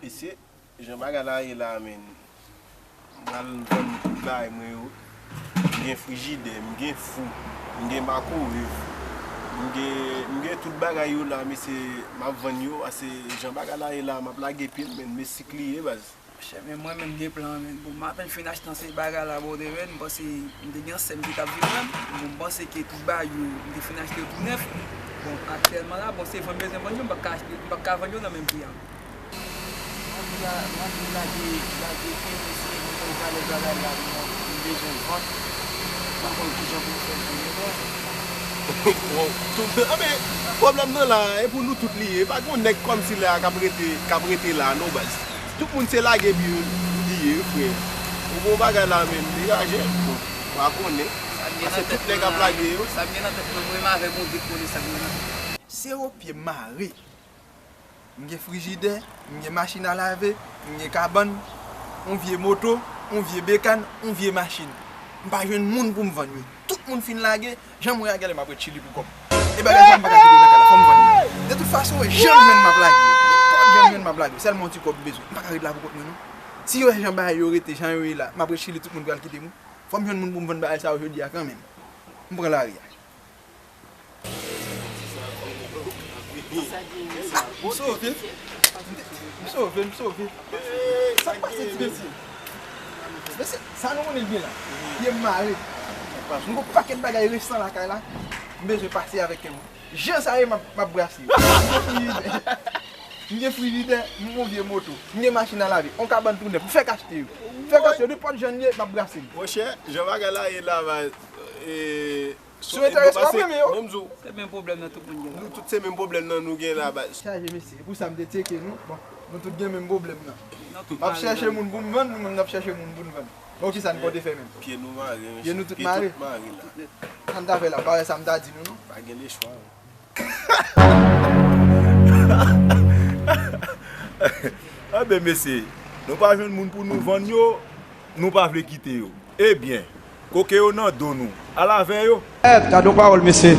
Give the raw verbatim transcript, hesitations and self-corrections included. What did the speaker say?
Mesye, jan bagay la ye la, menn. M pral vann tout bagay mwen yo. M gen frijidè, m gen fou, m gen makwowev, m gen, m gen tout bagay yo la, mesye, m ap vann yo, paske jan bagay la ye la, m ap lage pye m, menn, men sik li ye, baz. Monchè, men mwen menm gen plan, menn. Bon, m apèn fin achte yon seri bagay la, brother, menn, m panse m te gen yon sè m ki t ap viv menm. Bon, m panse ke tout bagay yo, m te fin achte yo tou nèf. Bon, aktyèlman la, bon, se vann m bezwen vann yo, m p ap ka achte, m p ap ka vann yo nan menm pri a. Mwen di la, mwen di lage, lage pye, mesye, mwen konn valè bagay la, mwen, m bezwen vann. M pa konn kijan pou m fè l vini, non. Bon, tout, anben, pwoblèm nan la, e pou nou tout li ye. Pa gen yon nèg kòmsi la k ap rete, k ap rete la, non, baz. Tout moun se lage pye li ye, frè. Ou bon bagay la, menn, degaje. Bon, w a konnen. Sa m gen nan tèt mwen la, sa m gen nan tèt mwen, mwen menm avè Bondye k konnen sa m gen nan tèt mwen. Se o pye m mare. M gen frijidè, m gen machin a lave, m gen kabann, yon vye moto, yon vye bekàn, yon vye machin. M pa jwenn moun pou m vann yo. Tout moun fin lage, jan m wè a, genlè m ap ret Chili pou kòb. E bagay sa m pa ka kite nan kay la, fò m vann yo. De tout fason, jan m jwenn m ap lage yo. Nenpòt jan m jwenn m ap lage yo. Sèlman yon ti kòb m bezwen. M pa ka ret la pou kont mwen non. Si yo wè jan bagay yo rete, jan yo ye la, m ap ret Chili, tout moun pral kite m wi. Fò m jwenn moun pou m vann bagay sa yo jodi a kanmenm. M pran lari a. M sove. M sove, m sove. Sa k pase ti mesye? Mesye, sa nou konnen l byen la. Pye m mare. M gon pakèt bagay resan lakay la. M bezwen pase avèk kè mwen. Jan sa ye, m ap, m ap brase yo. M gen frijidè, m gen frijidè, m gon vye moto. M gen machin a lave, on kabann tou nèf. M fèk achte yo. M fèk achte yo, nenpòt jan l ye, m ap brase l. Monchè, jan bagay la ye la, baz, e, Si w enterese, w ap renmen yo. Bon, m di w, se menm pwoblèm nan tout moun gen la. Nou tout se menm pwoblèm nan nou gen la, baz. Chaje mesye, e pou sa m te tcheke nou. Bon, nou tout gen menm pwoblèm nan. M ap chèche moun pou m vann, nou menm n ap chèche moun pou n vann. Bon, kisa n pote fè menm? Pye nou mare, mesye. Pye nou tout mare. Pye tout mare la. Sa n ta fè la, m pa wè sa m ta di nou non. Pa gen lechwa. Anben, mesye, nou pa jwenn moun pou nou vann yo, nou pa vle kite yo. Ebyen, koke yo nan do nou. Al avè yo. Èt, gade yon pawòl, mesye.